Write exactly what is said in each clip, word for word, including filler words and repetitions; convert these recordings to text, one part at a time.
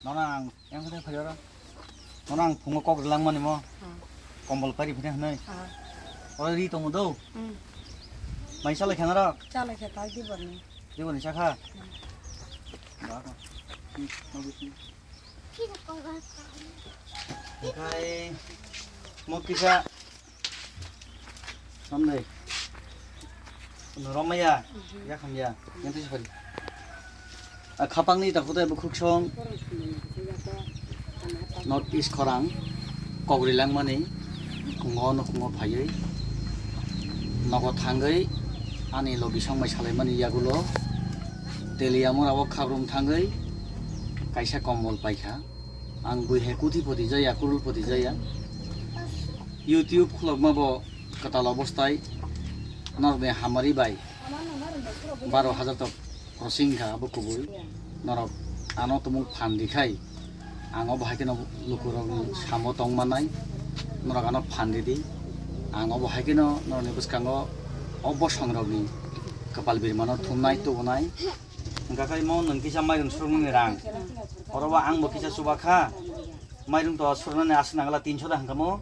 Nono ang yang khe phai oro. Nono ang phungo kok rilangmani mo. Ah. Kombol pari phine hwnwi. Ah. Oro ri tongo do. Hmm. Mai salai khe norok? Salai khe ta di borni. Di borni sakha? Hmm. Ba ko. Hmm, no bisni. Khai mo kisa. Samdai. Romaya, ya khamya, yang tisi phari. A khapangni ta khutai bukhuk song. North East khorang kok rilangmani khungo nukhungo phaiwi nogo thangwi ani logi songbai salaimani yagulo Teliamura o khabrum thangwi kaisa kombol paikha. Ang bui hai kuthipoti jaya, kurulpoti jaya. YouTube khulokma bo kwtal obostai norokni hamari bai baro hajar tok crossing kha abo kubui. Norok ano tumung phan rikhai ang obo hai kheno lukurokni samo tong manai. Norok ano phan ridi. Ang obo hai kheno norokni bwskango o bosongrokni kwpal birmano thumnai tubunai. Hwnkha khe mo nwng kisa mairung surunani rang. Oro bo ang bo kisa chuba kha. Mairung to surunani aswk nangla tinso da hwnkha mo.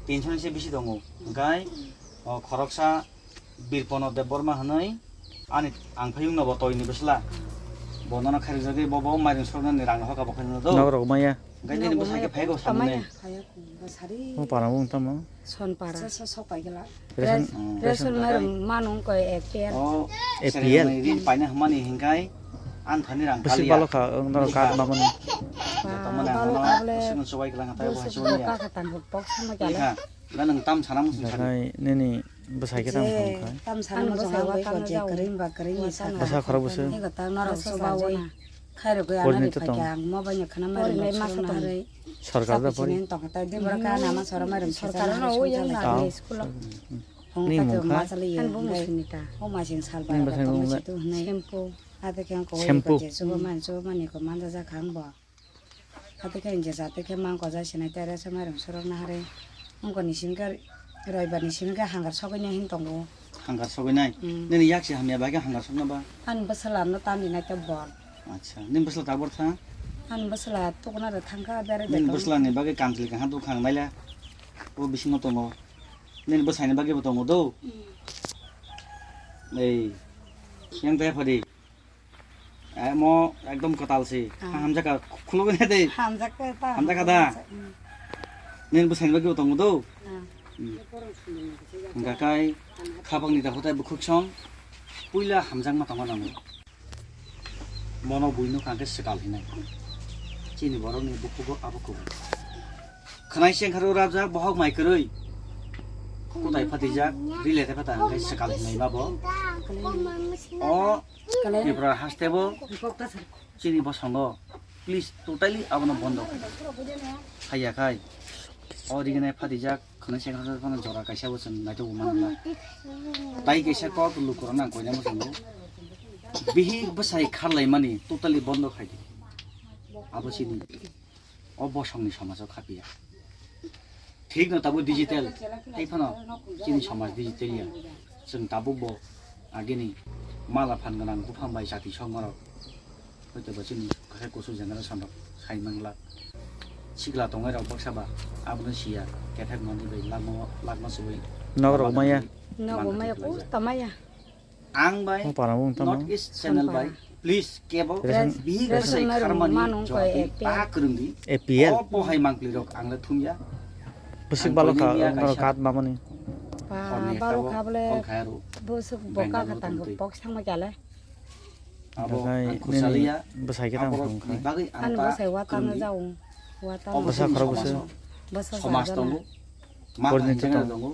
Tinso ni se bisi tongo. Hwnkhe o khoroksa Birpono Debbarma hwnwi ani ang phayung no bo toini bwsla. Bo nono khairok jagwi bo bo mairung surunani rang no hoka bo khairok do. Nok rok maya. Hwnkhe nini bwsai khe phaigo samani. Mo para wng tamo. Sonpara. Sa, sa, sok pai gela. Ration, ration ration ration mairum card. Manung ko A P L. Oh, A P L. Rin paina hwnmani hinkai an thani rang bisi kalia. Balo kha, ang noro card mamani. Joto mane balo ano kha bole. Sino sobai gela ngatai bo busuk hai sobai boka ya. Kha tang box ma gala. Ikha, la nang tam sana musun sari. Dakai nini bwsai khe tam je, sam khai. Tam sana musun bwsai hai wa ko tang je jau. Kering ba kering ni sa. Bwsa khorok bwsai. Ni ko tang noro sobai. Khairok ya nani phaikha ang mo bai khana mairum. Sorkar da pori. Tong ta de bora ka nama sora mairum. Sorkar no o yang na school. Ni mung kha? Ani bo musuni ta. O masing sal ba. Ni bwsai mung le? Shampoo. Ate khe ko shampoo. Ko je subo man subo mani ko manja ja khang bo. Ate khe je jate khe mang ko ja sinai tere sa mairum sorok na hare. Ungko ni singkar roibar ni singkar hangar sogwi nai hin tongo. Hangar sogwi nai? Hmm. Nini yak si hamya bai khe hangar sokna ba? Ani bwsala no tani nai ta bor. Acha, nini bwsala ta bor tha? Ani bwsala tukuna da thangkha bere. Nini bwsala ni bagwi kangchili kangha duk khang naila. O bisingo tongo. Nini bwsai ni bagwi bo tongo do. Hmm. Ei, yang ta phadi. Amo ekdom kwtal si. Ah. Hamjak kha, khulugwi nai de. Hamjak kha ta. Hamjak kha da. Hmm. Nini bwsai ni bagwi bo tongo do. Ah. Hmm. Hwnkha khe khapang ni dakhwtai bukhuk song puila hamjakma tongma nango. Mono buino kha khe swkal hinai. Chini borokni bukhugo abo kubui. Khwnai sengkharo rabjak bohok mai kwrwi. Kutai phatijak, rile te phatang khe swkal hinai ma bo. O Tripura haste bo chini bosongo, please, totally abono bondo khai. Haiya khai. O riginai phatijak, khwnai sengkharo phano jora kaisa bo chwng naitugwi manla. Tai kaisa kok lukurok nang koina mwchangwi. Bihik bwsai kharlaimani totally bondo khai di. Abo chini. O bosongni somajo khapiya. Thikno tabuk digital, hai phano chini somaj digital ya. Chwng tabuk bo agini mala phan gwnang buphang bai jati songmarok. Hoito bo chini kaisa kusu generation rok sai mangla. Sikla tongnai rok baksa ba abono siya, kethek manwi bai lakma, lakma suwi. Nok rok maya. Nok maya ko tamaya. Ang bai Mo para wng tamo. North East channel bai, please kebo Ration, bihik ration bwsai mairum kharmani manung jora koi twi A P L. Ta kwrwng di. A P L. O pohai mangpli rok ang le thumya. Bwswk balo kha, ang koi kat mamani. Ba, horni balo tabuk kha bole, kol khaya ru. Bwswk boka kha tang box thangma kya le. Abo ang khusaliya. Bwsai khe tamo thung khai. Bagwi ang ta bwsai watano kwrwng di. Jao. Watano. Bwsa khorok bwswk. Bwsa somaj tongo. Ma phainjak tongo,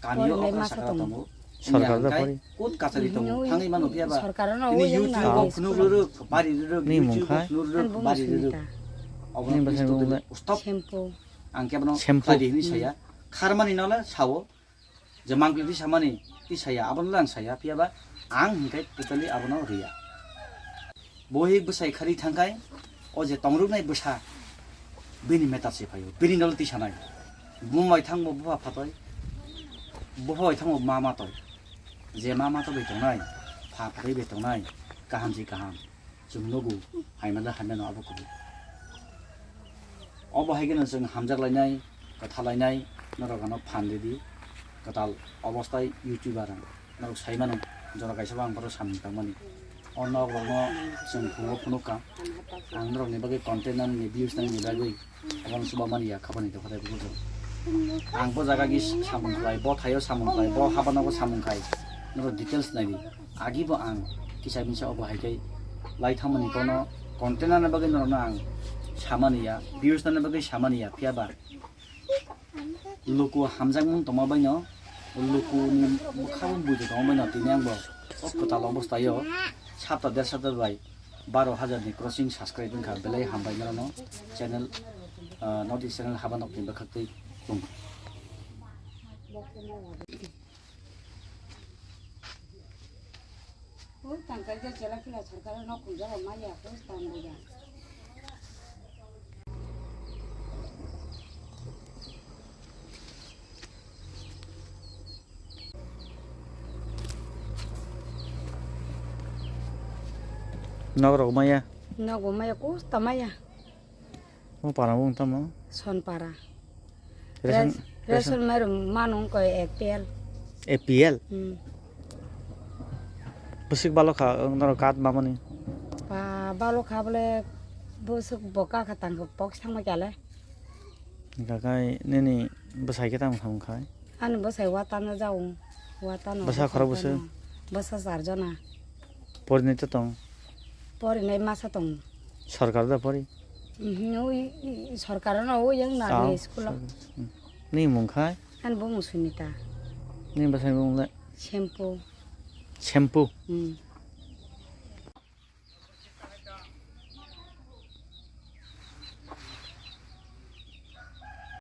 kamio okra sakra tongo. Sorkar da pori. Kut kachari tongo. Thangwi mano phiya ba. Sorkar no tini YouTube o phunuk rwrwk, bari rwrwk, YouTube o phunuk rwrwk, bari rwrwk. Obo ni bwsai totally stop. Shampoo. Ang kebono shampoo. Khlai di hinwi saya. Kharmani no le sao. Je mangpili twi samani, twi saya, abono le ang saya. Phiya ba ang hinkhe totally abono riya. Bohi bwsai khari thangkhai, o je tongruknai bwsa, bini meter se phaio, bini nolo tisanai. Bumai thangbo bupha phatoi, bupha bai thangbo ma matoi. Je ma matoi bai tongnai, pha phatoi bai tongnai, kaham se kaham. Chwng nugo, haima da haima no abo kubu. Obo hai kheno chwng hamjak lainai, kwtha lainai, norok ano phan ridi, kwtal obostai YouTuber ang. Norok sai mano, jora kaisa bo ang bohrok samung tangmani. O nok rokno chwng phungo phunukha. Ang norokni bagwi content nani views nani bagwi obono chuba mani ya, khabani tongkha tei bukuchwng. Ang bo jaga gi samung khlai, bo thaio samung khlai, bo habanogo samung khai. Norok details naidi. Agi bo ang kisa misa obo hai khe lai thangmani kono content nani bagwi norokno ang samani ya, views nani bagwi samani ya, phiya ba luku hamjakmung tongma baino, lukuni bwkhao buido tongma baino tini ang bo o kwtal obosthaio sapta der sapta bai baro hajar ni crossing subscribe wngkha, belai hambai norokno channel, ah, North East channel haba nokni bwkhaktwi tong. Hur tangkal je chela kila sarkar no kunjaro maya hur tang buja. Nok rok maya. Nok bo maya, kusta maya. Mo para wng tamo? Sonpara. Ration, ration, ration mairum mano wngkha A P L. A P L? Hmm. Bwswk balo kha, wng norok card mamani? Ba, balo kha bole bwswk bo kha kha tang kha box thangma kya le. Hwnkha khe nini bwsai khe tamo thang khai? Ani bwsai watano jao, watano. Bwsa khorok bwswk? Bwsa char jona. Porinai to tong? Porinai masa tong. Sorkar da pori? Mhm, ui, i, i, sorkar no ui yang na Chao, ni school o. Sorkar. Hmm. Ni mung khai? Ani bo mung Sunita. Ni bwsai mung le? Sempu. Sempu? Hmm.